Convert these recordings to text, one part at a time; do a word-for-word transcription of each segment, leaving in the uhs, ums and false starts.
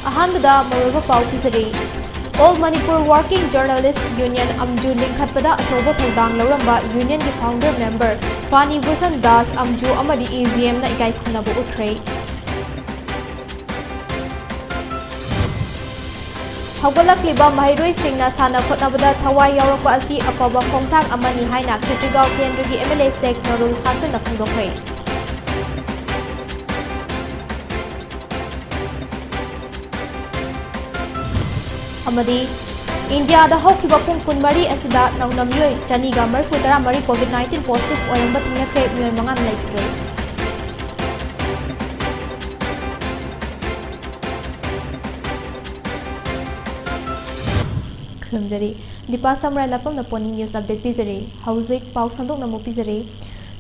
ꯑꯍꯥꯟꯕꯗ ꯃꯔꯨꯑꯣꯏꯕ ꯄꯥꯎ ꯄꯤꯖꯔꯤ꯫ All Manipur Working Journalist Union, ꯑꯝꯖꯨ ꯂꯤꯡꯈꯠꯄꯗ ꯑꯆꯧꯕ ꯊꯧꯗꯥꯡ ꯂꯧꯔꯝꯕ unionꯒꯤ founder member ꯐꯥꯅꯤ ꯚꯨꯁꯟ ꯗꯥꯁ, ꯑꯝꯖꯨ ꯑꯃꯗꯤ AGMꯅ ꯏꯀꯥꯏ ꯈꯨꯝꯅꯕ ꯎꯠꯈ꯭ꯔꯦ꯫ ꯍꯧꯒꯠꯂꯛꯂꯤꯕ ꯃꯍꯩꯔꯣꯏꯁꯤꯡꯅ ꯁꯥꯟꯅ ꯈꯣꯠꯅꯕꯗ ꯊꯋꯥꯏ ꯌꯥꯎꯔꯛꯄ ꯑꯁꯤ ꯑꯐꯕ ꯈꯣꯡꯊꯥꯡ ꯑꯃꯅꯤ ꯍꯥꯏꯅ ꯈꯦꯇ꯭ꯔꯤꯒꯥꯎ ꯀꯦꯟꯗ꯭ꯔꯒꯤ MLA ꯁꯦꯈ ꯅꯨꯔꯨꯜ ꯍꯥꯁꯟꯅ ꯐꯣꯡꯗꯣꯛꯈ꯭ꯔꯦ꯫ ꯑꯃꯗꯤ ꯏꯟꯗꯤꯌꯥꯗ ꯍꯧꯈꯤꯕ ꯄꯨꯡ ꯀꯨꯟꯃꯔꯤ ꯑꯁꯤꯗ ꯅꯧꯅ ꯃꯤꯑꯣꯏ ꯆꯅꯤꯒ ꯃꯔꯤꯐꯨ ꯇꯔꯥꯃꯔꯤ COVID nineteen positive ꯑꯣꯏꯔꯝꯕ ꯊꯦꯡꯅꯈ꯭ꯔꯦ, ꯃꯤꯑꯣꯏ ꯃꯉꯥꯅ ꯂꯩꯈꯤꯗ꯭ꯔꯦ꯫ ꯈꯨꯔꯨꯝꯖꯔꯤ꯫ ꯗꯤꯄꯥ ꯁꯝꯔꯥꯏ ꯂꯥꯛꯄꯝꯅ ꯄꯣꯅꯤ news update ꯄꯤꯖꯔꯤ꯫ ꯍꯧꯖꯤꯛ ꯄꯥꯎ ꯁꯟꯗꯣꯛꯅ ꯑꯃꯨꯛ ꯄꯤꯖꯔꯤ꯫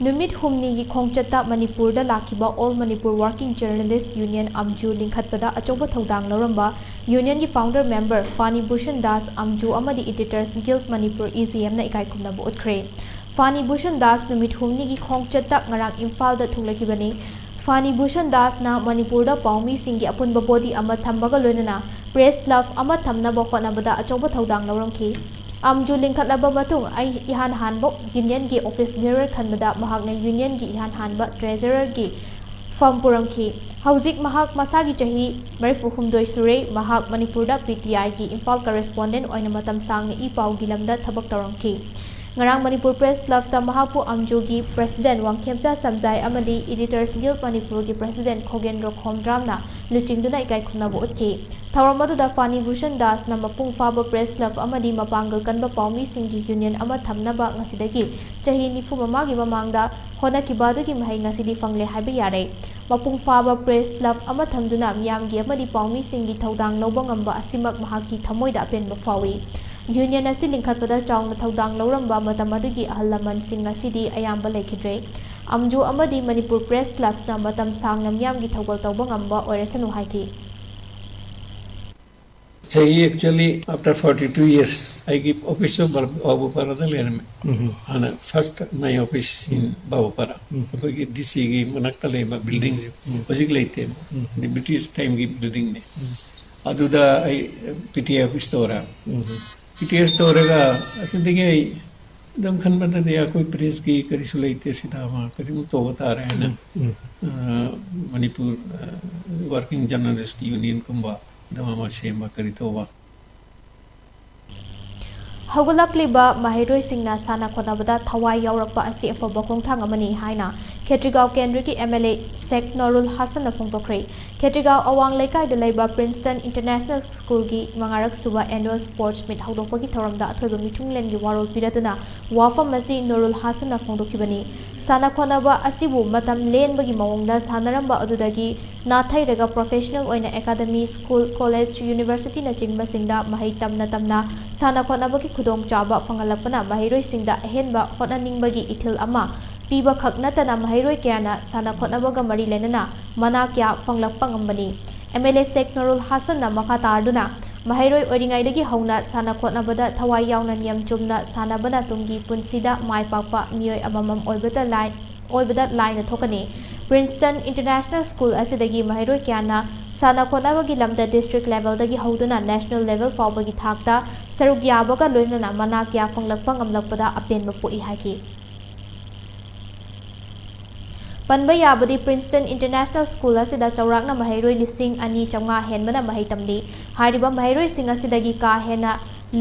ꯅꯨꯃꯤꯠ ꯍꯨꯝꯅꯤꯒꯤ ꯈꯣꯡꯆꯠꯇ ꯃꯅꯤꯄꯨꯔꯗ ꯂꯥꯛꯈꯤꯕ All Manipur Working Journalist Union, ꯑꯝꯖꯨ ꯂꯤꯡꯈꯠꯄꯗ ꯑꯆꯧꯕ ꯊꯧꯗꯥꯡ ꯂꯧꯔꯝꯕ unionꯒꯤ founder member ꯐꯥꯅꯤ ꯚꯨꯁꯟ ꯗꯥꯁ, ꯑꯝꯖꯨ ꯑꯃꯗꯤ Editors Guild Manipur, AGMꯅ ꯏꯀꯥꯏ ꯈꯨꯝꯅꯕ ꯎꯠꯈ꯭ꯔꯦ꯫ ꯐꯥꯅꯤ ꯚꯨꯁꯟ ꯗꯥꯁ ꯅꯨꯃꯤꯠ ꯍꯨꯝꯅꯤꯒꯤ ꯈꯣꯡꯆꯠꯇ ꯉꯔꯥꯡ ꯏꯝꯐꯥꯜꯗ ꯊꯨꯡꯂꯈꯤꯕꯅꯤ꯫ ꯐꯥꯅꯤ ꯚꯨꯁꯟ ꯗꯥꯁꯅ ꯃꯅꯤꯄꯨꯔꯗ ꯄꯥꯎꯃꯤꯁꯤꯡꯒꯤ ꯑꯄꯨꯟꯕ body ꯑꯃ ꯊꯝꯕꯒ ꯂꯣꯏꯅꯅ press club ꯑꯃ ꯊꯝꯅꯕ ꯍꯣꯠꯅꯕꯗ ꯑꯆꯧꯕ ꯊꯧꯗꯥꯡ ꯂꯧꯔꯝꯈꯤ꯫ ꯑꯝꯖꯨ ꯂꯤꯡꯈꯠꯂꯕ ꯃꯇꯨꯡ ꯑꯩ ꯏꯍꯥꯟ ꯍꯥꯟꯕ unionꯒꯤ office bearer ꯈꯟꯕꯗ ꯃꯍꯥꯛꯅ unionꯒꯤ ꯏꯍꯥꯟ ꯍꯥꯟꯕ treasurerꯒꯤ ꯐꯝ ꯄꯨꯔꯝꯈꯤ꯫ ꯍꯧꯖꯤꯛ ꯃꯍꯥꯛ ꯃꯁꯥꯒꯤ ꯆꯍꯤ ꯃꯔꯤꯐꯨ ꯍꯨꯝꯗꯣꯏ ꯁꯨꯔꯦ꯫ ꯃꯍꯥꯛ ꯃꯅꯤꯄꯨꯔꯗ PTIꯒꯤ ꯏꯝꯐꯥꯜ correspondent ꯑꯣꯏꯅ ꯃꯇꯝ ꯁꯥꯡꯅ ꯏ ꯄꯥꯎꯒꯤ ꯂꯝꯗ ꯊꯕꯛ ꯇꯧꯔꯝꯈꯤ꯫ ꯉꯔꯥꯡ ꯃꯅꯤꯄꯨꯔ Press Clubꯇ ꯃꯍꯥꯛꯄꯨ ꯑꯝꯖꯨꯒꯤ president ꯋꯥꯡꯈꯦꯝꯆꯥ ꯁꯝꯖꯥꯏ ꯑꯃꯗꯤ Editors Guild ꯃꯅꯤꯄꯨꯔꯒꯤ president ꯈꯣꯒꯦꯟꯗ꯭ꯔꯣ ꯈꯣꯝꯗ꯭ꯔꯥꯝꯅ ꯂꯨꯆꯤꯡꯗꯨꯅ ꯏꯀꯥꯏ ꯈꯨꯝꯅꯕ ꯎꯠꯈꯤ꯫ ꯊꯧꯔꯝ ꯑꯗꯨꯗ ꯐꯥꯅꯤ ꯚꯨꯁꯟ ꯗꯥꯁꯅ ꯃꯄꯨꯡ ꯐꯥꯕ press club ꯑꯃꯗꯤ ꯃꯄꯥꯡꯒꯜ ꯀꯟꯕ ꯄꯥꯎꯃꯤꯁꯤꯡꯒꯤ union ꯑꯃ ꯊꯝꯅꯕ ꯉꯁꯤꯗꯒꯤ ꯆꯍꯤ ꯅꯤꯐꯨ ꯃꯃꯥꯒꯤ ꯃꯃꯥꯡꯗ ꯍꯣꯠꯅꯈꯤꯕ ꯑꯗꯨꯒꯤ ꯃꯍꯩ ꯉꯁꯤꯗꯤ ꯐꯪꯂꯦ ꯍꯥꯏꯕ ꯌꯥꯔꯦ꯫ ꯃꯄꯨꯡ ꯐꯥꯕ press club ꯑꯃ ꯊꯝꯗꯨꯅ ꯃꯤꯌꯥꯝꯒꯤ ꯑꯃꯗꯤ ꯄꯥꯎꯃꯤꯁꯤꯡꯒꯤ ꯊꯧꯗꯥꯡ ꯂꯧꯕ ꯉꯝꯕ ꯑꯁꯤꯃꯛ ꯃꯍꯥꯛꯀꯤ ꯊꯃꯣꯏꯗ ꯑꯄꯦꯟꯕ ꯐꯥꯎꯏ꯫ Union ꯑꯁꯤ ꯂꯤꯡꯈꯠꯄꯗ ꯆꯥꯎꯅ ꯊꯧꯗꯥꯡ ꯂꯧꯔꯝꯕ ꯃꯇꯝ ꯑꯗꯨꯒꯤ ꯑꯍꯜ ꯂꯃꯟꯁꯤꯡ ꯉꯁꯤꯗꯤ ꯑꯌꯥꯝꯕ ꯂꯩꯈꯤꯗ꯭ꯔꯦ꯫ ꯑꯝꯖꯨ ꯑꯃꯗꯤ ꯃꯅꯤꯄꯨꯔ Press Clubꯅ ꯃꯇꯝ ꯁꯥꯡꯅ ꯃꯤꯌꯥꯝꯒꯤ ꯊꯧꯒꯜ ꯇꯧꯕ ꯉꯝꯕ ꯑꯣꯏꯔꯁꯅꯨ ꯍꯥꯏꯈꯤ꯫ ꯆꯍꯤ, actually, after forty two years ꯑꯩꯒꯤ ꯑꯣꯐꯤꯁꯁꯨ ꯕꯥꯕꯨꯄꯥꯔꯥꯗ ꯂꯩꯔꯝꯃꯦ꯫ ꯎꯝ꯫ ꯍꯥꯟꯅ first my office in ꯎꯝ꯫ ꯕꯥꯕꯨꯄꯥꯔꯥ꯫ ꯎꯝ꯫ ꯑꯩꯈꯣꯏꯒꯤ ꯗꯤ ꯁꯤꯒꯤ ꯃꯅꯥꯛꯇ ꯂꯩꯕ ꯕꯤꯜꯗꯤꯡꯁꯦ ꯎꯝ꯫ ꯍꯧꯖꯤꯛ ꯂꯩꯇꯦꯕ꯫ ꯎꯝ꯫ ꯕ꯭ꯔꯤꯇꯤꯁ ꯇꯥꯏꯝꯒꯤ ꯕꯤꯜꯗꯤꯡꯅꯦ꯫ ꯎꯝ꯫ ꯑꯗꯨꯗ ꯑꯩ ꯄꯤ ꯇꯤ ꯑꯥꯏ ꯑꯣꯐꯤꯁ ꯇꯧꯔꯦ꯫ ꯎꯝ꯫ ꯄꯤ ꯇꯤ ꯑꯥꯏ ꯑꯣꯐꯤꯁ ꯇꯧꯔꯒ ꯑꯁꯤꯗꯒꯤ ꯑꯩ ꯑꯗꯨꯝ ꯈꯟꯕꯗꯗꯤ ꯑꯩꯈꯣꯏ ꯄ꯭ꯔꯦꯁꯀꯤ ꯀꯔꯤꯁꯨ ꯂꯩꯇꯦ, ꯁꯤꯗ ꯑꯃ ꯀꯔꯤꯒꯨꯝꯕ ꯇꯧꯕ ꯇꯥꯔꯦ ꯍꯥꯏꯅ, ꯎꯝ, ꯎꯝ꯫ ꯑ, ꯃꯅꯤꯄꯨꯔ, ꯑ, ꯋꯥꯔꯀꯤꯡ ꯖꯔꯅꯦꯂꯤꯁ ꯌꯨꯅꯤꯌꯟꯒꯨꯝꯕ ꯑꯗꯨꯝ ꯑꯃ ꯁꯦꯝꯕ ꯀꯔꯤ ꯇꯧꯕ꯫ ꯍꯧꯒꯠꯂꯛꯂꯤꯕ ꯃꯍꯩꯔꯣꯏꯁꯤꯡꯅ ꯁꯥꯟꯅ ꯈꯣꯠꯅꯕꯗ ꯊꯋꯥꯏ ꯌꯥꯎꯔꯛꯄ ꯑꯁꯤ ꯑꯐꯕ ꯈꯣꯡꯊꯥꯡ ꯑꯃꯅꯤ ꯍꯥꯏꯅ ꯈꯦꯇ꯭ꯔꯤꯒꯥꯎ ꯀꯦꯟꯗ꯭ꯔꯒꯤ ꯑꯦꯝ ꯑꯦꯜ ꯑꯦ ꯁꯦꯛ ꯅꯣꯔꯨꯜ ꯍꯥꯁꯟꯅ ꯐꯣꯡꯗꯣꯛꯈ꯭ꯔꯦ꯫ ꯈꯦꯇ꯭ꯔꯤꯒꯥꯎ ꯑꯋꯥꯡ ꯂꯩꯀꯥꯏꯗ ꯂꯩꯕ ꯄ꯭ꯔꯤꯟꯁꯇꯟ ꯏꯟꯇꯔꯅꯦꯁꯅꯦꯜ ꯁ꯭ꯀꯨꯜꯒꯤ ꯃꯉꯥꯔꯛ ꯁꯨꯕ ꯑꯦꯅꯨꯋꯦꯜ ꯁ꯭ꯄꯣꯔꯠꯁ ꯃꯤꯠ ꯍꯧꯗꯣꯛꯄꯒꯤ ꯊꯧꯔꯝꯗ ꯑꯊꯣꯏꯕ ꯃꯤꯊꯨꯡꯂꯦꯟꯒꯤ ꯋꯥꯔꯣꯜ ꯄꯤꯔꯗꯨꯅ ꯋꯥꯐꯝ ꯑꯁꯤ ꯅꯨꯔꯨꯜ ꯍꯥꯁꯟꯅ ꯐꯣꯡꯗꯣꯛꯈꯤꯕꯅꯤ꯫ ꯁꯥꯟꯅ ꯈꯣꯠꯅꯕ ꯑꯁꯤꯕꯨ ꯃꯇꯝ ꯂꯦꯟꯕꯒꯤ ꯃꯑꯣꯡꯗ ꯁꯥꯟꯅꯔꯝꯕ ꯑꯗꯨꯗꯒꯤ ꯅꯥꯊꯩꯔꯒ ꯄ꯭ꯔꯣꯐꯦꯁꯅꯦꯜ ꯑꯣꯏꯅ ꯑꯦꯀꯥꯗꯃꯤ, ꯁ꯭ꯀꯨꯜ, ꯀꯣꯂꯦꯖ, ꯌꯨꯅꯤꯚꯔꯁꯤꯇꯤꯅꯆꯤꯡꯕꯁꯤꯡꯗ ꯃꯍꯩ ꯇꯝꯅ ꯇꯝꯅ ꯁꯥꯟꯅ ꯈꯣꯠꯅꯕꯒꯤ ꯈꯨꯗꯣꯡꯆꯥꯕ ꯐꯪꯍꯜꯂꯛꯄꯅ ꯃꯍꯩꯔꯣꯏꯁꯤꯡꯗ ꯑꯍꯦꯟꯕ ꯍꯣꯠꯅꯅꯤꯡꯕꯒꯤ ꯏꯊꯤꯜ ꯑꯃ ꯄꯤꯕ ꯈꯛ ꯅꯠꯇꯅ ꯃꯍꯩꯔꯣꯏ ꯀꯌꯥꯅ ꯁꯥꯟꯅ ꯈꯣꯠꯅꯕꯒ ꯃꯔꯤ ꯂꯩꯅꯅ ꯃꯅꯥ ꯀꯌꯥ ꯐꯪꯂꯛꯄ ꯉꯝꯕꯅꯤ꯫ ꯑꯦꯝ ꯑꯦꯜ ꯑꯦ ꯁꯦꯛ ꯅꯨꯔꯨꯜ ꯍꯥꯁꯟꯅ ꯃꯈꯥ ꯇꯥꯗꯨꯅ ꯃꯍꯩꯔꯣꯏ ꯑꯣꯏꯔꯤꯉꯩꯗꯒꯤ ꯍꯧꯅ ꯁꯥꯟꯅ ꯈꯣꯠꯅꯕꯗ ꯊꯋꯥꯏ ꯌꯥꯎꯅ ꯅꯤꯌꯝ ꯆꯨꯝꯅ ꯁꯥꯟꯅꯕꯅ ꯇꯨꯡꯒꯤ ꯄꯨꯟꯁꯤꯗ ꯃꯥꯏ ꯄꯥꯛꯄ ꯃꯤꯑꯣꯏ ꯑꯃꯃꯝ ꯑꯣꯏꯕꯗ ꯂꯥꯏ-, ꯑꯣꯏꯕꯗ ꯂꯥꯏꯅ ꯊꯣꯛꯀꯅꯤ꯫ ꯄ꯭ꯔꯤꯟꯁꯇꯟ ꯏꯟꯇꯔꯅꯦꯁꯅꯦꯜ ꯁ꯭ꯀꯨꯜ ꯑꯁꯤꯗꯒꯤ ꯃꯍꯩꯔꯣꯏ ꯀꯌꯥꯅ ꯁꯥꯟꯅ ꯈꯣꯠꯅꯕꯒꯤ ꯂꯝꯗ ꯗꯤꯁꯇ꯭ꯔꯤꯛ ꯂꯦꯚꯦꯜꯗꯒꯤ ꯍꯧꯗꯨꯅ ꯅꯦꯁꯅꯦꯜ ꯂꯦꯚꯦꯜ ꯐꯥꯎꯕꯒꯤ ꯊꯥꯛꯇ ꯁꯔꯨꯛ ꯌꯥꯕꯒ ꯂꯣꯏꯅꯅ ꯃꯅꯥ ꯀꯌꯥ ꯐꯪꯂꯛꯄ ꯉꯝꯂꯛꯄꯗ ꯑꯄꯦꯟꯕ ꯄꯣꯛꯏ ꯍꯥꯏꯈꯤ꯫ ꯄꯟꯕ ꯌꯥꯕꯗꯤ ꯄ꯭ꯔꯤꯟꯁꯇꯟ ꯏꯟꯇꯔꯅꯦꯁꯅꯦꯜ ꯁ꯭ꯀꯨꯜ ꯑꯁꯤꯗ ꯆꯥꯎꯔꯥꯛꯅ ꯃꯍꯩꯔꯣꯏ ꯂꯤꯁꯤꯡ ꯑꯅꯤ ꯆꯥꯝꯃꯉꯥ ꯍꯦꯟꯕꯅ ꯃꯍꯩ ꯇꯝꯂꯤ꯫ ꯍꯥꯏꯔꯤꯕ ꯃꯍꯩꯔꯣꯏꯁꯤꯡ ꯑꯁꯤꯗꯒꯤ ꯀꯥ ꯍꯦꯟꯅ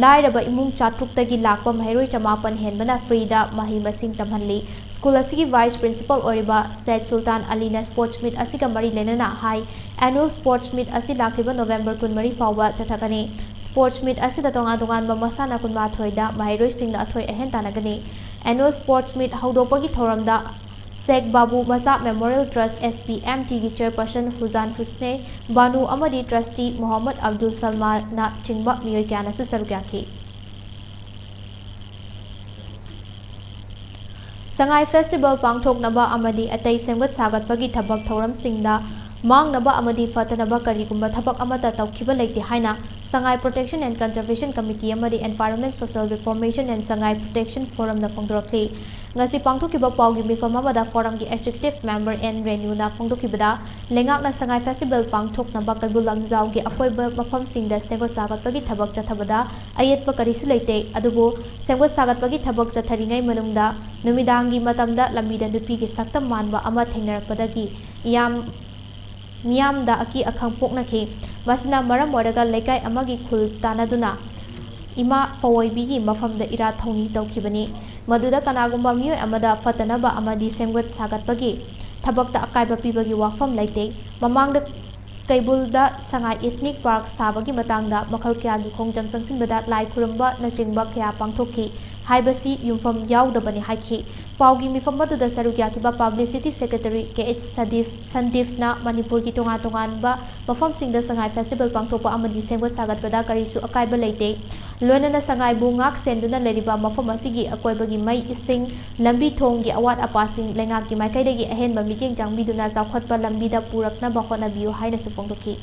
ꯂꯥꯏꯔꯕ ꯏꯃꯨꯡ ꯆꯥꯇ꯭ꯔꯨꯛꯇꯒꯤ ꯂꯥꯛꯄ ꯃꯍꯩꯔꯣꯏ ꯆꯃꯥꯄꯟ ꯍꯦꯟꯕꯅ ꯐ꯭ꯔꯤꯗ ꯃꯍꯩ ꯃꯁꯤꯡ ꯇꯝꯍꯜꯂꯤ꯫ ꯁ꯭ꯀꯨꯜ ꯑꯁꯤꯒꯤ ꯚꯥꯏꯁ ꯄ꯭ꯔꯤꯟꯁꯤꯄꯜ ꯑꯣꯏꯔꯤꯕ ꯁꯦꯠ ꯁꯨꯜꯇꯥꯟ ꯑꯂꯤꯅ ꯁ꯭ꯄꯣꯔꯠꯁ ꯃꯤꯠ ꯑꯁꯤꯒ ꯃꯔꯤ ꯂꯩꯅꯅ ꯍꯥꯏ, ꯑꯦꯅꯨꯋꯦꯜ ꯁ꯭ꯄꯣꯔꯠꯁ ꯃꯤꯠ ꯑꯁꯤ ꯂꯥꯛꯂꯤꯕ ꯅꯣꯕꯦꯝꯕꯔ ꯀꯨꯟꯃꯔꯤ ꯐꯥꯎꯕ ꯆꯠꯊꯒꯅꯤ꯫ ꯁ꯭ꯄꯣꯔꯠꯁ ꯃꯤꯠ ꯑꯁꯤꯗ ꯇꯣꯉꯥꯟ ꯇꯣꯉꯥꯟꯕ ꯃꯁꯥꯟꯅ ꯀꯨꯟꯃꯥꯊꯣꯏꯗ ꯃꯍꯩꯔꯣꯏꯁꯤꯡꯅ ꯑꯊꯣꯏ ꯑꯍꯦꯟ ꯇꯥꯟꯅꯒꯅꯤ꯫ ꯑꯦꯅꯨꯋꯦꯜ ꯁ꯭ꯄꯣꯔꯠꯁ ꯃꯤꯠ ꯍꯧꯗꯣꯛꯄꯒꯤ ꯊꯧꯔꯝꯗ ꯁꯦꯛ ꯕꯥꯕꯨ ꯃꯆꯥ ꯃꯦꯃꯣꯔꯤꯌꯦꯜ ꯇ꯭ꯔꯁ, ꯑꯦꯁ ꯄꯤ ꯑꯦꯝ ꯇꯤꯒꯤ ꯆꯦꯌꯔꯄꯔꯁꯟ ꯍꯨꯖꯥꯟ ꯍꯨꯁꯅꯦ ꯕꯥꯅꯨ ꯑꯃꯗꯤ ꯇ꯭ꯔꯁꯇꯤ ꯃꯣꯍꯝꯃꯗ ꯑꯕꯗꯨꯜ ꯁꯜꯃꯥꯟꯅ ꯆꯤꯡꯕ ꯃꯤꯑꯣꯏ ꯀꯌꯥꯅꯁꯨ ꯁꯔꯨꯛ ꯌꯥꯈꯤ꯫ ꯁꯉꯥꯏ ꯐꯦꯁꯇꯤꯚꯦꯜ ꯄꯥꯡꯊꯣꯛꯅꯕ ꯑꯃꯗꯤ ꯑꯇꯩ ꯁꯦꯝꯒꯠ ꯁꯥꯒꯠꯄꯒꯤ ꯊꯕꯛ ꯊꯧꯔꯝꯁꯤꯡꯗ ꯃꯥꯡꯅꯕ ꯑꯃꯗꯤ ꯐꯠꯇꯅꯕ ꯀꯔꯤꯒꯨꯝꯕ ꯊꯕꯛ ꯑꯃꯠꯇ ꯇꯧꯈꯤꯕ ꯂꯩꯇꯦ ꯍꯥꯏꯅ Sangai Protection and Conservation Committee ꯑꯃꯗꯤ Environment Social Reformation and Sangai Protection Forumꯅ ꯐꯣꯡꯗꯣꯔꯛꯂꯤ꯫ ꯉꯁꯤ ꯄꯥꯡꯊꯣꯛꯈꯤꯕ ꯄꯥꯎꯒꯤ ꯃꯤꯐꯝ ꯑꯃꯗ Forumꯒꯤ Executive Member ꯑꯦꯟ ꯔꯦꯅꯨꯅ ꯐꯣꯡꯗꯣꯛꯈꯤꯕꯗ, ꯂꯩꯉꯥꯛꯅ Sangai Festival ꯄꯥꯡꯊꯣꯛꯅꯕ ꯀꯩꯕꯨꯜ ꯂꯝꯖꯥꯎꯒꯤ ꯑꯀꯣꯏꯕ ꯃꯐꯝꯁꯤꯡꯗ ꯁꯦꯝꯒꯠ ꯁꯥꯒꯠꯄꯒꯤ ꯊꯕꯛ ꯆꯠꯊꯕꯗ ꯑꯌꯦꯠꯄ ꯀꯔꯤꯁꯨ ꯂꯩꯇꯦ꯫ ꯑꯗꯨꯕꯨ ꯁꯦꯝꯒꯠ ꯁꯥꯒꯠꯄꯒꯤ ꯊꯕꯛ ꯆꯠꯊꯔꯤꯉꯩ ꯃꯅꯨꯡꯗ ꯅꯨꯃꯤꯗꯥꯡꯒꯤ ꯃꯇꯝꯗ ꯂꯝꯕꯤꯗ ꯅꯨꯄꯤꯒꯤ ꯁꯛꯇꯝ ꯃꯥꯟꯕ ꯑꯃ ꯊꯦꯡꯅꯔꯛꯄꯗꯒꯤ ꯌꯥꯝ ꯃꯤꯌꯥꯝꯗ ꯑꯀꯤ ꯑꯈꯪ ꯄꯣꯛꯅꯈꯤ꯫ ꯃꯁꯤꯅ ꯃꯔꯝ ꯑꯣꯏꯔꯒ ꯂꯩꯀꯥꯏ ꯑꯃꯒꯤ ꯈꯨꯜ ꯇꯥꯟꯅꯗꯨꯅ ꯏꯃꯥ ꯐꯋꯣꯏꯕꯤꯒꯤ ꯃꯐꯝꯗ ꯏꯔꯥꯠ ꯊꯧꯅꯤ ꯇꯧꯈꯤꯕꯅꯤ꯫ ꯃꯗꯨꯗ ꯀꯅꯥꯒꯨꯝꯕ ꯃꯤꯑꯣꯏ ꯑꯃꯗ ꯐꯠꯇꯅꯕ ꯑꯃꯗꯤ ꯁꯦꯝꯒꯠ ꯁꯥꯒꯠꯄꯒꯤ ꯊꯕꯛꯇ ꯑꯀꯥꯏꯕ ꯄꯤꯕꯒꯤ ꯋꯥꯐꯝ ꯂꯩꯇꯦ꯫ ꯃꯃꯥꯡꯗ ꯀꯩꯕꯨꯜꯗ ꯁꯉꯥꯏ Ethnic Park ꯁꯥꯕꯒꯤ ꯃꯇꯥꯡꯗ ꯃꯈꯜ ꯀꯌꯥꯒꯤ ꯈꯣꯡꯖꯪ ꯆꯪꯁꯤꯟꯕꯗ ꯂꯥꯏ ꯈꯨꯔꯨꯝꯕꯅꯆꯤꯡꯕ ꯀꯌꯥ ꯄꯥꯡꯊꯣꯛꯈꯤ ꯍꯥꯏꯕꯁꯤ ꯌꯨꯝꯐꯝ ꯌꯥꯎꯗꯕꯅꯤ ꯍꯥꯏꯈꯤ꯫ ꯄꯥꯎꯒꯤ ꯃꯤꯐꯝ ꯑꯗꯨꯗ ꯁꯔꯨꯛ ꯌꯥꯈꯤꯕ Publicity Secretary ꯀꯦ ꯑꯩꯆ ꯁꯗꯤꯞ, ꯁꯟꯗꯤꯞꯅ ꯃꯅꯤꯄꯨꯔꯒꯤ ꯇꯣꯉꯥꯟ ꯇꯣꯉꯥꯟꯕ ꯃꯐꯝꯁꯤꯡꯗ ꯁꯉꯥꯏ Festival ꯄꯥꯡꯊꯣꯛꯄ ꯑꯃꯗꯤ ꯁꯦꯝꯒꯠ ꯁꯥꯒꯠꯄꯗ ꯀꯔꯤꯁꯨ ꯑꯀꯥꯏꯕ ꯂꯩꯇꯦ꯫ ꯂꯣꯏꯅꯅ ꯁꯉꯥꯏꯕꯨ ꯉꯥꯛ ꯁꯦꯟꯗꯨꯅ ꯂꯩꯔꯤꯕ ꯃꯐꯝ ꯑꯁꯤꯒꯤ ꯑꯀꯣꯏꯕꯒꯤ ꯃꯩ, ꯏꯁꯤꯡ, ꯂꯝꯕꯤ ꯊꯣꯡꯒꯤ ꯑꯋꯥꯠ ꯑꯄꯥꯁꯤꯡ ꯂꯩꯉꯥꯛꯀꯤ ꯃꯥꯏꯀꯩꯗꯒꯤ ꯑꯍꯦꯟꯕ ꯃꯤꯠꯌꯦꯡ ꯆꯪꯕꯤꯗꯨꯅ ꯆꯥꯎꯈꯠꯄ ꯂꯝꯕꯤꯗ ꯄꯨꯔꯛꯅꯕ ꯍꯣꯠꯅꯕꯤꯌꯨ ꯍꯥꯏꯅꯁꯨ ꯐꯣꯡꯗꯣꯛꯈꯤ꯫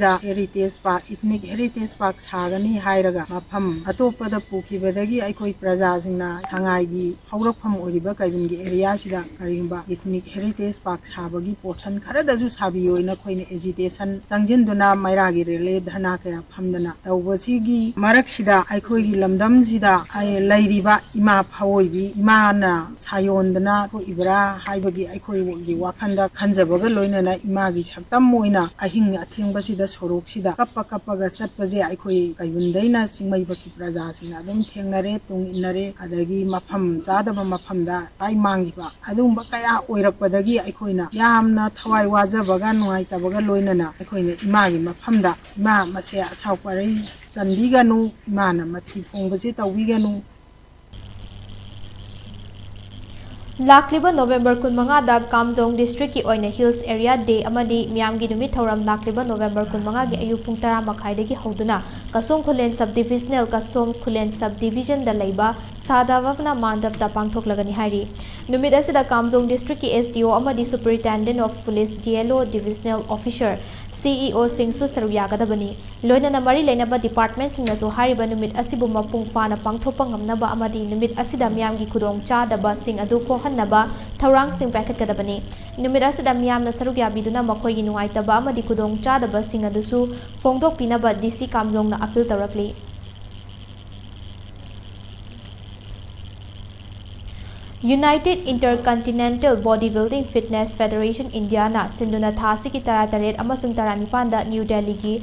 ꯗ Heritage Park, Ethnic Heritage Park ꯁꯥꯒꯅꯤ ꯍꯥꯏꯔꯒ ꯃꯐꯝ ꯑꯇꯣꯞꯄꯗ ꯄꯨꯈꯤꯕꯗꯒꯤ ꯑꯩꯈꯣꯏ ꯄ꯭ꯔꯖꯥꯁꯤꯡꯅ ꯁꯉꯥꯏꯒꯤ ꯍꯧꯔꯛꯐꯝ ꯑꯣꯏꯔꯤꯕ ꯀꯩꯕꯨꯜꯒꯤ area ꯁꯤꯗ ꯀꯔꯤꯒꯨꯝꯕ Ethnic Heritage Park ꯁꯥꯕꯒꯤ portion ꯈꯔꯗꯁꯨ ꯁꯥꯕꯤꯌꯣꯅ ꯑꯩꯈꯣꯏꯅ agitation ꯆꯪꯁꯤꯟꯗꯨꯅ ꯃꯩꯔꯥꯒꯤ rally ꯙꯔꯅꯥ ꯀꯌꯥ ꯐꯝꯗꯅ ꯇꯧꯕꯁꯤꯒꯤ ꯃꯔꯛꯁꯤꯗ ꯑꯩꯈꯣꯏꯒꯤ ꯂꯝꯗꯝꯁꯤꯗ ꯑꯩ ꯂꯩꯔꯤꯕ ꯏꯃꯥ ꯐꯋꯣꯏꯕꯤ ꯏꯃꯥꯅ ꯁꯥꯌꯣꯟꯗꯅ ꯊꯣꯛꯏꯕ꯭ꯔꯥ ꯍꯥꯏꯕꯒꯤ ꯑꯩꯈꯣꯏꯒꯤ ꯋꯥꯈꯜꯗ ꯈꯟꯖꯕꯒ ꯂꯣꯏꯅꯅ ꯏꯃꯥꯒꯤ ꯁꯛꯇꯝ ꯑꯣꯏꯅ ꯑꯍꯤꯡ ꯑꯊꯦꯡꯕꯁꯤꯗ ꯁꯣꯔꯣꯛꯁꯤꯗ ꯀꯞꯄ ꯀꯞꯄꯒ ꯆꯠꯄꯁꯦ ꯑꯩꯈꯣꯏ ꯀꯩꯕꯨꯜꯗꯩꯅ ꯆꯤꯡꯃꯩꯕꯛꯀꯤ ꯄ꯭ꯔꯖꯥꯁꯤꯡꯅ ꯑꯗꯨꯝ ꯊꯦꯡꯅꯔꯦ, ꯇꯨꯡ ꯏꯟꯅꯔꯦ꯫ ꯑꯗꯒꯤ ꯃꯐꯝ ꯆꯥꯗꯕ ꯃꯐꯝꯗ ꯂꯥꯏ ꯃꯥꯡꯈꯤꯕ ꯑꯗꯨꯒꯨꯝꯕ ꯀꯌꯥ ꯑꯣꯏꯔꯛꯄꯗꯒꯤ ꯑꯩꯈꯣꯏꯅ ꯌꯥꯝꯅ ꯊꯋꯥꯏ ꯋꯥꯖꯕꯒ ꯅꯨꯡꯉꯥꯏꯇꯕꯒ ꯂꯣꯏꯅꯅ ꯑꯩꯈꯣꯏꯅ ꯏꯃꯥꯒꯤ ꯃꯐꯝꯗ ꯏꯃꯥ ꯃꯁꯦ ꯑꯁꯥꯎ ꯄꯔꯩ ꯆꯟꯕꯤꯒꯅꯨ, ꯏꯃꯥꯅ ꯃꯊꯤ ꯐꯣꯡꯕꯁꯦ ꯇꯧꯕꯤꯒꯅꯨ꯫ ꯂꯥꯛꯂꯤꯕ November ꯀꯨꯟꯃꯉꯥꯗ ꯀꯥꯝꯖꯣꯡ district ꯀꯤ ꯑꯣꯏꯅ Hills Area Day ꯑꯃꯗꯤ ꯃꯤꯌꯥꯝꯒꯤ ꯅꯨꯃꯤꯠ ꯊꯧꯔꯝ ꯂꯥꯛꯂꯤꯕ November ꯀꯨꯟꯃꯉꯥꯒꯤ ꯑꯌꯨꯛ ꯄꯨꯡ ꯇꯔꯥ ꯃꯈꯥꯏꯗꯒꯤ ꯍꯧꯗꯨꯅ ꯀꯁꯣꯝ ꯈꯨꯂꯦꯟ Sub Divisional ꯀꯁꯣꯝ ꯈꯨꯂꯦꯟ Sub Division ꯗ ꯂꯩꯕ ꯁꯥꯗꯥ ꯚꯕꯅꯥ ꯃꯥꯟꯗꯞꯇ ꯄꯥꯡꯊꯣꯛꯂꯒꯅꯤ ꯍꯥꯏꯔꯤ꯫ ꯅꯨꯃꯤꯠ ꯑꯁꯤꯗ ꯀꯥꯝꯖꯣꯡ district ꯀꯤ S D O ꯑꯃꯗꯤ Superintendent of Police, D L O, Divisional Officer, C E O ꯁꯤꯡꯁꯨ ꯁꯔꯨꯛ ꯌꯥꯒꯗꯕꯅꯤ꯫ ꯂꯣꯏꯅꯅ ꯃꯔꯤ ꯂꯩꯅꯕ department ꯁꯤꯡꯅꯁꯨ ꯍꯥꯏꯔꯤꯕ ꯅꯨꯃꯤꯠ ꯑꯁꯤꯕꯨ ꯃꯄꯨꯡ ꯐꯥꯅ ꯄꯥꯡꯊꯣꯛꯄ ꯉꯝꯅꯕ ꯑꯃꯗꯤ ꯅꯨꯃꯤꯠ ꯑꯁꯤꯗ ꯃꯤꯌꯥꯝꯒꯤ ꯈꯨꯗꯣꯡ ꯆꯥꯗꯕꯁꯤꯡ ꯑꯗꯨ ꯀꯣꯛꯍꯟꯅꯕ ꯊꯧꯔꯥꯡꯁꯤꯡ ꯄꯥꯏꯈꯠꯀꯗꯕꯅꯤ꯫ ꯅꯨꯃꯤꯠ ꯑꯁꯤꯗ ꯃꯤꯌꯥꯝꯅ ꯁꯔꯨꯛ ꯌꯥꯕꯤꯗꯨꯅ ꯃꯈꯣꯏꯒꯤ ꯅꯨꯡꯉꯥꯏꯇꯕ ꯑꯃꯗꯤ ꯈꯨꯗꯣꯡ ꯆꯥꯗꯕꯁꯤꯡ ꯑꯗꯨꯁꯨ ꯐꯣꯡꯗꯣꯛꯄꯤꯅꯕ D C ꯀꯥꯝꯖꯣꯡꯅ appeal ꯇꯧꯔꯛꯂꯤ꯫ United Intercontinental Bodybuilding Fitness Federation India ꯅ ꯁꯤꯟꯗꯨꯅ ꯊꯥ ꯑꯁꯤꯒꯤ ꯇꯔꯥꯇꯔꯦꯠ ꯑꯃꯁꯨꯡ ꯇꯔꯥꯅꯤꯄꯥꯟꯗ ꯅ꯭ꯌꯨ ꯗꯦꯜꯂꯤꯒꯤ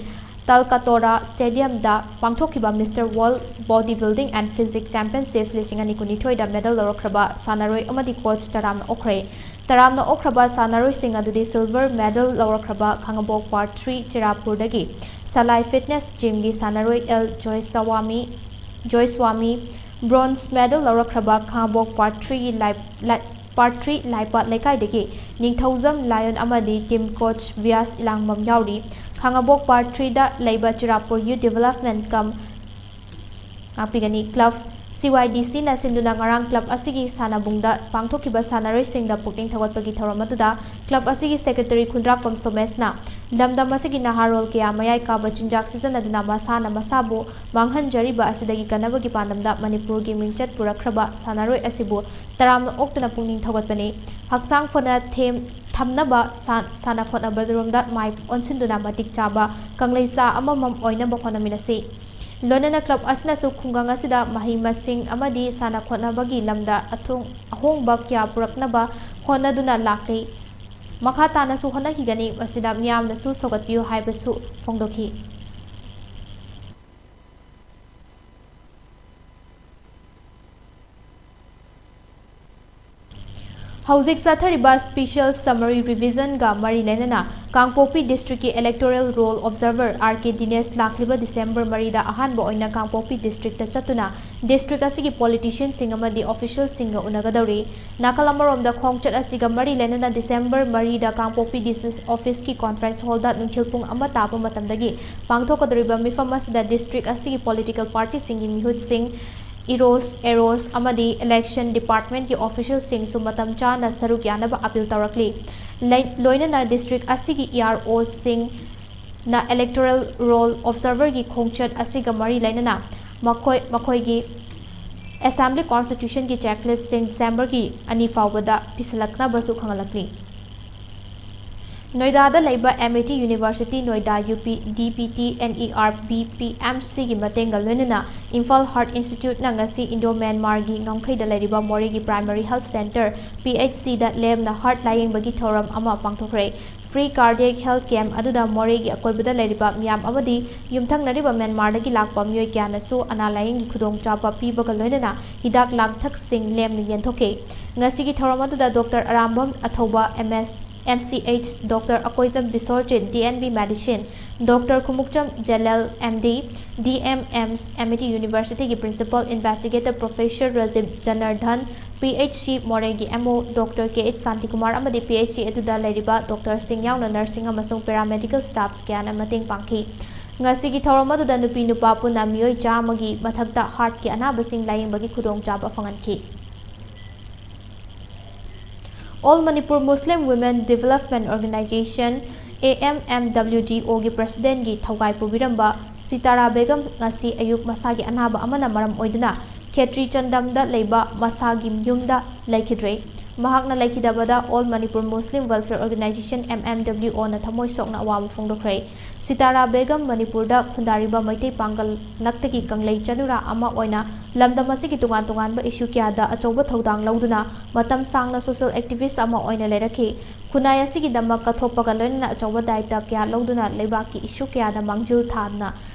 ꯇꯜꯀꯇꯣꯔꯥ Stadium ꯗ ꯄꯥꯡꯊꯣꯛꯈꯤꯕ Mister World Bodybuilding and Physique Championship ꯂꯤꯁꯤꯡ ꯑꯅꯤ ꯀꯨꯟꯅꯤꯊꯣꯏꯗ medal ꯂꯧꯔꯛꯈ꯭ꯔꯕ ꯁꯥꯟꯅꯔꯣꯏ ꯑꯃꯗꯤ coach ꯇꯔꯥꯝꯅ ꯑꯣꯛꯈ꯭ꯔꯦ꯫ ꯇꯔꯥꯝꯅ ꯑꯣꯛꯈ꯭ꯔꯕ ꯁꯥꯟꯅꯔꯣꯏꯁꯤꯡ ꯑꯗꯨꯗꯤ silver medal ꯂꯧꯔꯛꯈ꯭ꯔꯕ ꯈꯥꯉꯕꯣꯛ Part three ꯆꯤꯔꯥꯄꯨꯔꯗꯒꯤ ꯁꯂꯥꯏ Fitness Gym ꯒꯤ ꯁꯥꯟꯅꯔꯣꯏ L ꯖꯣꯏꯁꯋꯥꯃꯤ, ꯖꯣꯏꯁ꯭ꯋꯥꯃꯤ, bronze medal ꯂꯧꯔꯛꯈ꯭ꯔꯕ ꯈꯥꯉꯕꯣꯛ Part three ꯒꯤ ꯂꯥꯏ-, ꯂꯥꯏ-, Part three ꯂꯥꯏꯄꯥꯠ ꯂꯩꯀꯥꯏꯗꯒꯤ ꯅꯤꯡꯊꯧꯖꯝ ꯂꯥꯏꯌꯣꯟ ꯑꯃꯗꯤ team coach ꯕꯤꯌꯥꯁ ꯏꯂꯥꯡꯕꯝ ꯌꯥꯎꯔꯤ꯫ ꯈꯥꯉꯕꯣꯛ Part three ꯗ ꯂꯩꯕ ꯆꯤꯔꯥꯄꯨꯔ Youth Development cum ꯉꯥꯛꯄꯤꯒꯅꯤ꯫ Club C Y D C ꯅ ꯁꯤꯟꯗꯨꯅ ꯉꯔꯥꯡ club ꯑꯁꯤꯒꯤ ꯁꯥꯟꯅꯕꯨꯡꯗ ꯄꯥꯡꯊꯣꯛꯈꯤꯕ ꯁꯥꯟꯅꯔꯣꯏꯁꯤꯡꯗ ꯄꯨꯛꯅꯤꯡ ꯊꯧꯒꯠꯄꯒꯤ ꯊꯧꯔꯝ ꯑꯗꯨꯗ club ꯑꯁꯤꯒꯤ secretary ꯈꯨꯟꯗ꯭ꯔꯥꯛꯄꯝ ꯁꯣꯃꯦꯁꯅ ꯂꯝꯗꯝ ꯑꯁꯤꯒꯤ ꯅꯍꯥꯔꯣꯜ ꯀꯌꯥ ꯃꯌꯥꯏ ꯀꯥꯕ ꯆꯤꯟꯖꯥꯛ ꯁꯤꯖꯤꯟꯅꯗꯨꯅ ꯃꯁꯥꯅ ꯃꯁꯥꯕꯨ ꯃꯥꯡꯍꯟꯖꯔꯤꯕ ꯑꯁꯤꯗꯒꯤ ꯀꯟꯅꯕꯒꯤ ꯄꯥꯟꯗꯝꯗ ꯃꯅꯤꯄꯨꯔꯒꯤ ꯃꯤꯡꯆꯠ ꯄꯨꯔꯛꯈ꯭ꯔꯕ ꯁꯥꯟꯅꯔꯣꯏ ꯑꯁꯤꯕꯨ ꯇꯔꯥꯝꯅ ꯑꯣꯛꯇꯨꯅ ꯄꯨꯛꯅꯤꯡ ꯊꯧꯒꯠꯄꯅꯤ꯫ ꯍꯛꯆꯥꯡ ꯐꯅ ꯊꯦꯝ-, ꯊꯝꯅꯕ ꯁꯥ-, ꯁꯥꯟꯅ ꯈꯣꯠꯅꯕꯔꯣꯝꯗ ꯃꯥꯏ ꯑꯣꯟꯁꯤꯟꯗꯨꯅ ꯃꯇꯤꯛ ꯆꯥꯕ ꯀꯪꯂꯩꯆꯥ ꯑꯃꯃꯝ ꯑꯣꯏꯅꯕ ꯍꯣꯠꯅꯃꯤꯟꯅꯁꯤ꯫ ꯂꯣꯏꯅꯅ club ꯑꯁꯤꯅꯁꯨ ꯈꯨꯡꯒꯪ ꯑꯁꯤꯗ ꯃꯍꯩ ꯃꯁꯤꯡ ꯑꯃꯗꯤ ꯁꯥꯟꯅ ꯈꯣꯠꯅꯕꯒꯤ ꯂꯝꯗ ꯑꯊꯣꯡ-, ꯑꯍꯣꯡꯕ ꯀꯌꯥ ꯄꯨꯔꯛꯅꯕ ꯍꯣꯠꯅꯗꯨꯅ ꯂꯥꯛꯂꯤ꯫ ꯃꯈꯥ ꯇꯥꯅꯁꯨ ꯍꯣꯠꯅꯈꯤꯒꯅꯤ꯫ ꯃꯁꯤꯗ ꯃꯤꯌꯥꯝꯅꯁꯨ ꯁꯧꯒꯠꯄꯤꯌꯨ ꯍꯥꯏꯕꯁꯨ ꯐꯣꯡꯗꯣꯛꯈꯤ꯫ ꯍꯧꯖꯤꯛ ꯆꯠꯊꯔꯤꯕ special summary revision ꯒ ꯃꯔꯤ ꯂꯩꯅꯅ ꯀꯥꯡꯄꯣꯛꯄꯤ district ꯀꯤ electoral roll observer R K ꯗꯤꯅꯦꯁ ꯂꯥꯛꯂꯤꯕ December ꯃꯔꯤꯗ ꯑꯍꯥꯟꯕ ꯑꯣꯏꯅ ꯀꯥꯡꯄꯣꯛꯄꯤ district ꯇ ꯆꯠꯇꯨꯅ district ꯑꯁꯤꯒꯤ politician ꯁꯤꯡ ꯑꯃꯗꯤ official ꯁꯤꯡꯒ ꯎꯅꯒꯗꯧꯔꯤ꯫ ꯅꯥꯀꯜ ꯑꯃꯔꯣꯝꯗ ꯈꯣꯡꯆꯠ ꯑꯁꯤꯒ ꯃꯔꯤ ꯂꯩꯅꯅ December ꯃꯔꯤꯗ ꯀꯥꯡꯄꯣꯛꯄꯤ D C office ꯀꯤ conference hall ꯗ ꯅꯨꯡꯊꯤꯜ ꯄꯨꯡ ꯑꯃ ꯇꯥꯕ ꯃꯇꯝꯗꯒꯤ ꯄꯥꯡꯊꯣꯛꯀꯗꯧꯔꯤꯕ ꯃꯤꯐꯝ ꯑꯁꯤꯗ district ꯑꯁꯤꯒꯤ political party ꯁꯤꯡꯒꯤ ꯃꯤꯍꯨꯠꯁꯤꯡ, ꯏꯔꯣꯁ, ꯑꯦꯔꯣꯁ ꯑꯃꯗꯤ election department ꯀꯤ official ꯁꯤꯡꯁꯨ ꯃꯇꯝ ꯆꯥꯅ ꯁꯔꯨꯛ ꯌꯥꯅꯕ appeal ꯇꯧꯔꯛꯂꯤ꯫ ꯂꯩ-, ꯂꯣꯏꯅꯅ district ꯑꯁꯤꯒꯤ E R O ꯁꯤꯡ ꯅ electoral roll observer ꯒꯤ ꯈꯣꯡꯆꯠ ꯑꯁꯤꯒ ꯃꯔꯤ ꯂꯩꯅꯅ ꯃꯈꯣꯏ, ꯃꯈꯣꯏꯒꯤ assembly constitution ꯒꯤ checklist ꯁꯤꯡ December ꯒꯤ ꯑꯅꯤ ꯐꯥꯎꯕꯗ ꯄꯤꯁꯤꯜꯂꯛꯅꯕꯁꯨ ꯈꯪꯍꯜꯂꯛꯂꯤ꯫ ꯅꯣꯏꯗꯥꯗ ꯂꯩꯕ Amity University Noida, U P, D P T, N E R B, P M C ꯒꯤ ꯃꯇꯦꯡꯒ ꯂꯣꯏꯅꯅ Imphal Heart Institute ꯅ ꯉꯁꯤ Indo Myanmar ꯒꯤ ꯉꯝꯈꯩꯗ ꯂꯩꯔꯤꯕ ꯃꯣꯔꯦꯒꯤ Primary Health Centre, P H C ꯗ ꯂꯦꯝꯅ heart ꯂꯥꯌꯦꯡꯕꯒꯤ ꯊꯧꯔꯝ ꯑꯃ ꯄꯥꯡꯊꯣꯛꯈ꯭ꯔꯦ꯫ Free cardiac health camp ꯑꯗꯨꯗ ꯃꯣꯔꯦꯒꯤ ꯑꯀꯣꯏꯕꯗ ꯂꯩꯔꯤꯕ ꯃꯤꯌꯥꯝ ꯑꯃꯗꯤ ꯌꯨꯝꯊꯪꯅꯔꯤꯕ ꯃ꯭ꯌꯥꯟꯃꯥꯔꯗꯒꯤ ꯂꯥꯛꯄ ꯃꯤꯑꯣꯏ ꯀꯌꯥꯅꯁꯨ ꯑꯅꯥ ꯂꯥꯌꯦꯡꯒꯤ ꯈꯨꯗꯣꯡꯆꯥꯕ ꯄꯤꯕꯒ ꯂꯣꯏꯅꯅ ꯍꯤꯗꯥꯛ ꯂꯥꯡꯊꯛꯁꯤꯡ ꯂꯦꯝꯅ ꯌꯦꯟꯊꯣꯛꯈꯤ꯫ ꯉꯁꯤꯒꯤ ꯊꯧꯔꯝ ꯑꯗꯨꯗ Doctor Arambam ꯑꯊꯧꯕ, M S, M C H, Doctor Akoijam Bisorjit, D N B Medicine, Doctor Khumukcham ꯖꯦꯂꯦꯜ, M D, D M, AIIMS, Amity University ꯒꯤ Principal Investigator Professor Rajiv Janardhan, P H C ꯃꯣꯔꯦꯒꯤ M O Doctor K H Shantikumar ꯑꯃꯗꯤ P H C ꯑꯗꯨꯗ ꯂꯩꯔꯤꯕ doctor ꯁꯤꯡ ꯌꯥꯎꯅ nursing ꯑꯃꯁꯨꯡ paramedical staffs ꯀꯌꯥꯅ ꯃꯇꯦꯡ ꯄꯥꯡꯈꯤ꯫ ꯉꯁꯤꯒꯤ ꯊꯧꯔꯝ ꯑꯗꯨꯗ ꯅꯨꯄꯤ ꯅꯨꯄꯥ ꯄꯨꯟꯅ ꯃꯤꯑꯣꯏ ꯆꯥꯝꯃꯒꯤ ꯃꯊꯛꯇ heart ꯀꯤ ꯑꯅꯥꯕꯁꯤꯡ ꯂꯥꯌꯦꯡꯕꯒꯤ ꯈꯨꯗꯣꯡꯆꯥꯕ ꯐꯪꯍꯟꯈꯤ꯫ All Manipur Muslim Women Development Organization, A M M W D O ꯒꯤ President ꯀꯤ ꯊꯧꯒꯥꯏ ꯄꯨꯕꯤꯔꯝꯕ ꯁꯤꯇꯥꯔꯥ ꯕꯦꯒꯝ ꯉꯁꯤ ꯑꯌꯨꯛ ꯃꯁꯥꯒꯤ ꯑꯅꯥꯕ ꯑꯃꯅ ꯃꯔꯝ ꯑꯣꯏꯗꯨꯅ ꯈꯦꯇ꯭ꯔꯤ ꯆꯟꯗꯝꯗ ꯂꯩꯕ ꯃꯁꯥꯒꯤ ꯌꯨꯝꯗ ꯂꯩꯈꯤꯗ꯭ꯔꯦ꯫ ꯃꯍꯥꯛꯅ ꯂꯩꯈꯤꯗꯕꯗ All Manipur Muslim Welfare Organization, M M W O ꯅ ꯊꯃꯣꯏ ꯁꯣꯛꯅ ꯑꯋꯥꯕ ꯐꯣꯡꯗꯣꯛꯈ꯭ꯔꯦ꯫ ꯁꯤꯇꯥꯔꯥ ꯕꯦꯒꯝ ꯃꯅꯤꯄꯨꯔꯗ ꯈꯨꯟꯗꯥꯔꯤꯕ ꯃꯩꯇꯩ ꯄꯥꯡꯒꯜ ꯂꯛꯇꯒꯤ ꯀꯪꯂꯩ ꯆꯅꯨꯔꯥ ꯑꯃ ꯑꯣꯏꯅ ꯂꯝꯗꯝ ꯑꯁꯤꯒꯤ ꯇꯣꯉꯥꯟ ꯇꯣꯉꯥꯟꯕ issue ꯀꯌꯥꯗ ꯑꯆꯧꯕ ꯊꯧꯗꯥꯡ ꯂꯧꯗꯨꯅ ꯃꯇꯝ ꯁꯥꯡꯅ social activist ꯑꯃ ꯑꯣꯏꯅ ꯂꯩꯔꯛꯈꯤ꯫ ꯈꯨꯟꯅꯥꯏ ꯑꯁꯤꯒꯤꯗꯃꯛ ꯀꯠꯊꯣꯛꯄꯒ ꯂꯣꯏꯅꯅ ꯑꯆꯧꯕ ꯗꯥꯌꯤꯠꯇ ꯀꯌꯥ ꯂꯧꯗꯨꯅ ꯂꯩꯕꯥꯛꯀꯤ issue ꯀꯌꯥꯗ ꯃꯥꯡꯖꯤꯜ ꯊꯥꯗꯨꯅ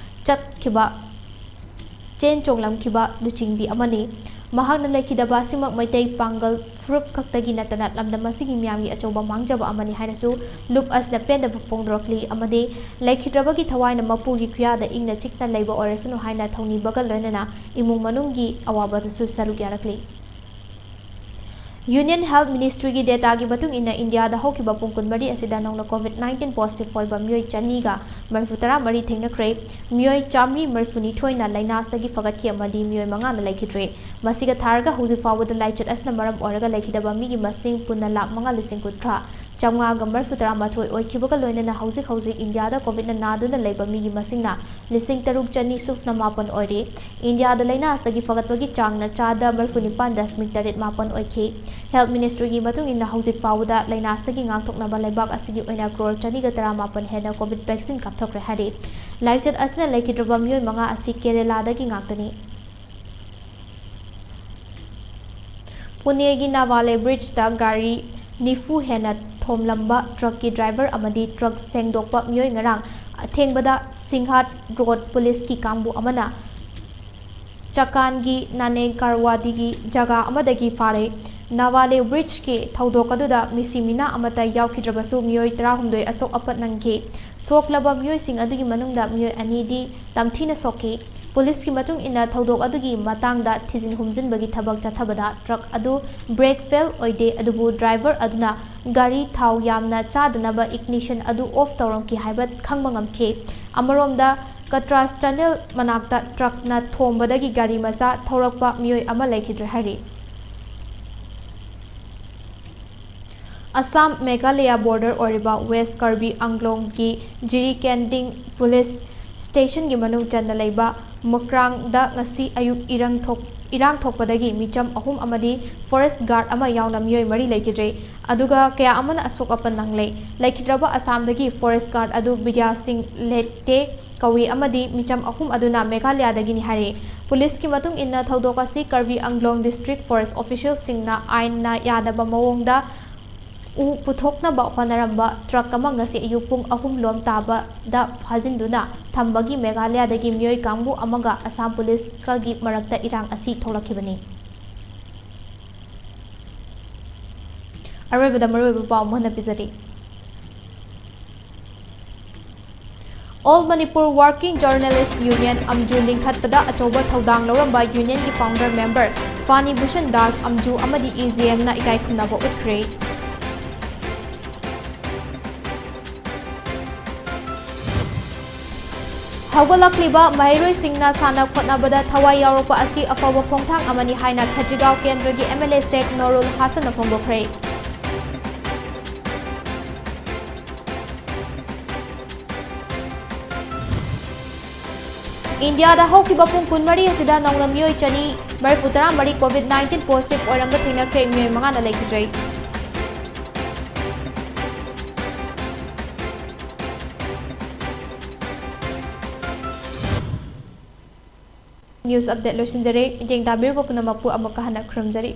ꯆꯠꯈꯤꯕ, ꯆꯦꯟ ꯆꯣꯡꯂꯝꯈꯤꯕ ꯂꯨꯆꯤꯡꯕꯤ ꯑꯃꯅꯤ꯫ ꯃꯍꯥꯛꯅ ꯂꯩꯈꯤꯗꯕ ꯑꯁꯤꯃꯛ ꯃꯩꯇꯩ ꯄꯥꯡꯒꯜ ꯐꯨꯔꯨꯞ ꯈꯛꯇꯒꯤ ꯅꯠꯇꯅ ꯂꯝꯗꯝ ꯑꯁꯤꯒꯤ ꯃꯤꯌꯥꯝꯒꯤ ꯑꯆꯧꯕ ꯃꯥꯡꯖꯕ ꯑꯃꯅꯤ ꯍꯥꯏꯅꯁꯨ ꯂꯨꯞ ꯑꯁꯤꯅ ꯄꯦꯟꯗꯕ ꯐꯣꯡꯗꯣꯔꯛꯂꯤ ꯑꯃꯗꯤ ꯂꯩꯈꯤꯗ꯭ꯔꯕꯒꯤ ꯊꯋꯥꯏꯅ ꯃꯄꯨꯒꯤ ꯈꯨꯌꯥꯗ ꯏꯪꯅ ꯆꯤꯛꯅ ꯂꯩꯕ ꯑꯣꯏꯔꯁꯅꯨ ꯍꯥꯏꯅ ꯊꯧꯅꯤꯕꯒ ꯂꯣꯏꯅꯅ ꯏꯃꯨꯡ ꯃꯅꯨꯡꯒꯤ ꯑꯋꯥꯕꯗꯁꯨ ꯁꯔꯨꯛ ꯌꯥꯔꯛꯂꯤ꯫ Union Health Ministryꯒꯤ dataꯒꯤ ꯃꯇꯨꯡ ꯏꯟꯅ, ꯏꯟꯗꯤꯌꯥꯗ ꯍꯧꯈꯤꯕ ꯄꯨꯡ ꯀꯨꯟꯃꯔꯤ ꯑꯁꯤꯗ ꯅꯧꯅ COVID nineteen positive ꯑꯣꯏꯕ ꯃꯤꯑꯣꯏ ꯆꯅꯤꯒ ꯃꯔꯤꯐꯨ ꯇꯔꯥ ꯃꯔꯤ ꯊꯦꯡꯅꯈ꯭ꯔꯦ꯫ ꯃꯤꯑꯣꯏ ꯆꯥꯃꯔꯤ ꯃꯔꯤꯐꯨꯅꯤꯊꯣꯏꯅ ꯂꯥꯏꯅꯥꯁꯤꯗꯒꯤ ꯐꯒꯠꯈꯤ ꯑꯃꯗꯤ ꯃꯤꯑꯣꯏ ꯃꯉꯥꯅ ꯂꯩꯈꯤꯗ꯭ꯔꯦ꯫ ꯃꯁꯤꯒ ꯊꯥꯔꯒ ꯍꯧꯖꯤꯛ ꯐꯥꯎꯕꯗ ꯂꯥꯏꯆꯠ ꯑꯁꯤꯅ ꯃꯔꯝ ꯑꯣꯏꯔꯒ ꯂꯩꯈꯤꯗꯕ ꯃꯤꯒꯤ ꯃꯁꯤꯡ ꯄꯨꯟꯅ ꯂꯥꯈ ꯃꯉꯥ ꯂꯤꯁꯤꯡ ꯀꯨꯟꯊ꯭ꯔꯥ ꯆꯥꯃꯉꯥꯒ ꯃꯔꯤꯐꯨ ꯇꯔꯥ ꯃꯥꯊꯣꯏ ꯑꯣꯏꯈꯤꯕꯒ ꯂꯣꯏꯅꯅ ꯍꯧꯖꯤꯛ ꯍꯧꯖꯤꯛ ꯏꯟꯗꯤꯌꯥꯗ COVIDꯅ ꯅꯥꯗꯨꯅ ꯂꯩꯕ ꯃꯤꯒꯤ ꯃꯁꯤꯡꯅ ꯂꯤꯁꯤꯡ ꯇꯔꯨꯛ ꯆꯅꯤ ꯁꯨꯞꯅ ꯃꯥꯄꯟ ꯑꯣꯏꯔꯦ꯫ ꯏꯟꯗꯤꯌꯥꯗ ꯂꯥꯏꯅꯥ ꯑꯁꯤꯗꯒꯤ ꯐꯒꯠꯄꯒꯤ ꯆꯥꯡꯅ ꯆꯥꯗ ꯃꯔꯤꯐꯨ ꯅꯤꯄꯥꯟ ꯗꯁꯃꯤꯛ ꯇꯔꯦꯠ ꯃꯥꯄꯟ ꯑꯣꯏꯈꯤ꯫ Health Ministryꯒꯤ ꯃꯇꯨꯡ ꯏꯟꯅ, ꯍꯧꯖꯤꯛ ꯐꯥꯎꯕꯗ ꯂꯥꯏꯅꯥ ꯑꯁꯤꯗꯒꯤ ꯉꯥꯛꯊꯣꯛꯅꯕ ꯂꯩꯕꯥꯛ ꯑꯁꯤꯒꯤ ꯑꯣꯏꯅ ꯀ꯭ꯔꯣꯔ ꯆꯅꯤꯒ ꯇꯔꯥꯃꯥꯄꯟ ꯍꯦꯟꯅ COVID vaccine ꯀꯥꯞꯊꯣꯛꯈ꯭ꯔꯦ ꯍꯥꯏꯔꯤ꯫ ꯂꯥꯏꯆꯠ ꯑꯁꯤꯅ ꯂꯩꯈꯤꯗ꯭ꯔꯕ ꯃꯤꯑꯣꯏ ꯃꯉꯥ ꯑꯁꯤ ꯀꯦꯔꯦꯂꯥꯗꯒꯤ ꯉꯥꯛꯇꯅꯤ꯫ ꯄꯨꯅꯦꯒꯤ ꯅꯥꯚꯥꯂꯦ bridgeꯇ ꯒꯥꯔꯤ ꯅꯤꯐꯨ ꯍꯦꯟꯅ ꯊꯣꯝꯂꯝꯕ truckꯀꯤ driver ꯑꯃꯗꯤ truck ꯁꯦꯡꯗꯣꯛꯄ ꯃꯤꯑꯣꯏ ꯉꯔꯥꯡ ꯑꯊꯦꯡꯕꯗ ꯁꯤꯡꯍꯥꯠ road policeꯀꯤ ꯀꯥꯡꯕꯨ ꯑꯃꯅ ꯆꯀꯥꯟꯒꯤ ꯅꯥꯅꯦꯀꯥꯔꯋꯥꯗꯤꯒꯤ ꯖꯒꯥ ꯑꯃꯗꯒꯤ ꯐꯥꯔꯦ꯫ ꯅꯥꯚꯥꯂꯦ bridgeꯀꯤ ꯊꯧꯗꯣꯛ ꯑꯗꯨꯗ ꯃꯤꯁꯤ ꯃꯤꯅꯥ ꯑꯃꯠꯇ ꯌꯥꯎꯈꯤꯗ꯭ꯔꯕꯁꯨ, ꯃꯤꯑꯣꯏ ꯇꯔꯥꯍꯨꯝꯗꯣꯏ ꯑꯁꯣꯛ ꯑꯄꯟ ꯅꯪꯈꯤ꯫ ꯁꯣꯛꯂꯕ ꯃꯤꯑꯣꯏꯁꯤꯡ ꯑꯗꯨꯒꯤ ꯃꯅꯨꯡꯗ ꯃꯤꯑꯣꯏ ꯑꯅꯤꯗꯤ ꯇꯝꯊꯤꯅ ꯁꯣꯛꯈꯤ꯫ ꯄꯨꯂꯤꯁꯀꯤ ꯃꯇꯨꯡ ꯏꯟꯅ, ꯊꯧꯗꯣꯛ ꯑꯗꯨꯒꯤ ꯃꯇꯥꯡꯗ ꯊꯤꯖꯤꯟ ꯍꯨꯝꯖꯤꯟꯕꯒꯤ ꯊꯕꯛ ꯆꯠꯊꯕꯗ truck ꯑꯗꯨ brake fail ꯑꯣꯏꯗꯦ, ꯑꯗꯨꯕꯨ driver ꯑꯗꯨꯅ ꯒꯥꯔꯤ ꯊꯥꯎ ꯌꯥꯝꯅ ꯆꯥꯗꯅꯕ ignition ꯑꯗꯨ off ꯇꯧꯔꯝꯈꯤ ꯍꯥꯏꯕ ꯈꯪꯕ ꯉꯝꯈꯤ꯫ ꯑꯃꯔꯣꯝꯗ, ꯀꯇ꯭ꯔꯥꯁ tunnel ꯃꯅꯥꯛꯇ truckꯅ ꯊꯣꯝꯕꯗꯒꯤ ꯒꯥꯔꯤ ꯃꯆꯥ ꯊꯧꯔꯛꯄ ꯃꯤꯑꯣꯏ ꯑꯃ ꯂꯩꯈꯤꯗ꯭ꯔꯦ ꯍꯥꯏꯔꯤ꯫ ꯑꯁꯥꯝ ꯃꯦꯘꯥꯂꯌꯥ border ꯑꯣꯏꯔꯤꯕ West Karbi Anglongꯒꯤ ꯖꯤꯔꯤꯀꯦꯟꯗꯤꯡ police stationꯒꯤ ꯃꯅꯨꯡ ꯆꯟꯅ ꯂꯩꯕ ꯃꯨꯀ꯭ꯔꯥꯡꯗ ꯉꯁꯤ ꯑꯌꯨꯛ ꯏꯔꯪ ꯊꯣꯛ-, ꯏꯔꯥꯡ ꯊꯣꯛꯄꯗꯒꯤ ꯃꯤꯆꯝ ꯑꯍꯨꯝ ꯑꯃꯗꯤ forest guard ꯑꯃ ꯌꯥꯎꯅ ꯃꯤꯑꯣꯏ ꯃꯔꯤ ꯂꯩꯈꯤꯗ꯭ꯔꯦ, ꯑꯗꯨꯒ ꯀꯌꯥ ꯑꯃꯅ ꯑꯁꯣꯛ ꯑꯄꯟ ꯅꯪꯂꯦ꯫ ꯂꯩꯈꯤꯗ꯭ꯔꯕ ꯑꯁꯥꯝꯗꯒꯤ forest guard ꯑꯗꯨ ꯕꯤꯗ꯭ꯌꯥ ꯁꯤꯡ ꯂꯦꯇꯦ ꯀꯧꯏ ꯑꯃꯗꯤ ꯃꯤꯆꯝ ꯑꯍꯨꯝ ꯑꯗꯨꯅ ꯃꯦꯘꯥꯂꯌꯥꯗꯒꯤꯅꯤ ꯍꯥꯏꯔꯤ꯫ ꯄꯨꯂꯤꯁꯀꯤ ꯃꯇꯨꯡ ꯏꯟꯅ, ꯊꯧꯗꯣꯛ ꯑꯁꯤ ꯀꯔꯕꯤ ꯑꯪꯒ꯭ꯂꯣꯡ district forest officialꯁꯤꯡꯅ ꯑꯥꯏꯟꯅ ꯌꯥꯗꯕ ꯃꯑꯣꯡꯗ ꯎ ꯄꯨꯊꯣꯛꯅꯕ ꯍꯣꯠꯅꯔꯝꯕ truck ꯑꯃ ꯉꯁꯤ ꯑꯌꯨꯛ ꯄꯨꯡ ꯑꯍꯨꯝ ꯂꯣꯝ ꯇꯥꯕꯗ ꯐꯥꯖꯤꯟꯗꯨꯅ ꯊꯝꯕꯒꯤ ꯃꯦꯘꯥꯂꯌꯥꯗꯒꯤ ꯃꯤꯑꯣꯏ ꯀꯥꯡꯕꯨ ꯑꯃꯒ ꯑꯁꯥꯝ ꯄꯨꯂꯤꯁꯀꯒꯤ ꯃꯔꯛꯇ ꯏꯔꯥꯡ ꯑꯁꯤ ꯊꯣꯛꯂꯛꯈꯤꯕꯅꯤ꯫ ꯑꯔꯣꯏꯕꯗ ꯃꯔꯨꯑꯣꯏꯕ ꯄꯥꯎ ꯑꯃꯨꯛ ꯍꯟꯅ ꯄꯤꯖꯔꯤ꯫ All Manipur Working Journalist Union, ꯑꯝꯖꯨ, ꯂꯤꯡꯈꯠꯄꯗ ꯑꯆꯧꯕ ꯊꯧꯗꯥꯡ ꯂꯧꯔꯝꯕ unionꯒꯤ founder member ꯐꯥꯅꯤ ꯚꯨꯁꯟ ꯗꯥꯁ, ꯑꯝꯖꯨ ꯑꯃꯗꯤ EJMꯅ ꯏꯀꯥꯏ ꯈꯨꯝꯅꯕ ꯎꯠꯈ꯭ꯔꯦ꯫ ꯍꯧꯒꯠꯂꯛꯂꯤꯕ ꯃꯍꯩꯔꯣꯏꯁꯤꯡꯅ ꯁꯥꯟꯅ ꯈꯣꯠꯅꯕꯗ ꯊꯋꯥꯏ ꯌꯥꯎꯔꯛꯄ ꯑꯁꯤ ꯑꯐꯕ ꯈꯣꯡꯊꯥꯡ ꯑꯃꯅꯤ ꯍꯥꯏꯅ ꯈꯦꯇ꯭ꯔꯤꯒꯥꯎ ꯀꯦꯟꯗ꯭ꯔꯒꯤ MLA ꯁꯦꯈ ꯅꯣꯔꯨꯜ ꯍꯥꯁꯟꯅ ꯐꯣꯡꯗꯣꯛꯈ꯭ꯔꯦ꯫ ꯏꯟꯗꯤꯌꯥꯗ ꯍꯧꯈꯤꯕ ꯄꯨꯡ ꯀꯨꯟꯃꯔꯤ ꯑꯁꯤꯗ ꯅꯧꯅ ꯃꯤꯑꯣꯏ ꯆꯅꯤ ꯃꯔꯤꯐꯨ ꯇꯔꯥꯃꯔꯤ COVID nineteen positive ꯑꯣꯏꯔꯝꯕ ꯊꯦꯡꯅꯈ꯭ꯔꯦ, ꯃꯤꯑꯣꯏ ꯃꯉꯥꯅ ꯂꯩꯈꯤꯗ꯭ꯔꯦ꯫ News update ꯂꯣꯏꯁꯤꯟꯖꯔꯦ꯫ ꯃꯤꯠꯌꯦꯡ ꯇꯥꯕꯤꯔꯤꯕ ꯄꯨꯝꯅꯃꯛꯄꯨ ꯑꯃꯨꯛꯀ ꯍꯟꯅ ꯈꯨꯔꯨꯝꯖꯔꯤ꯫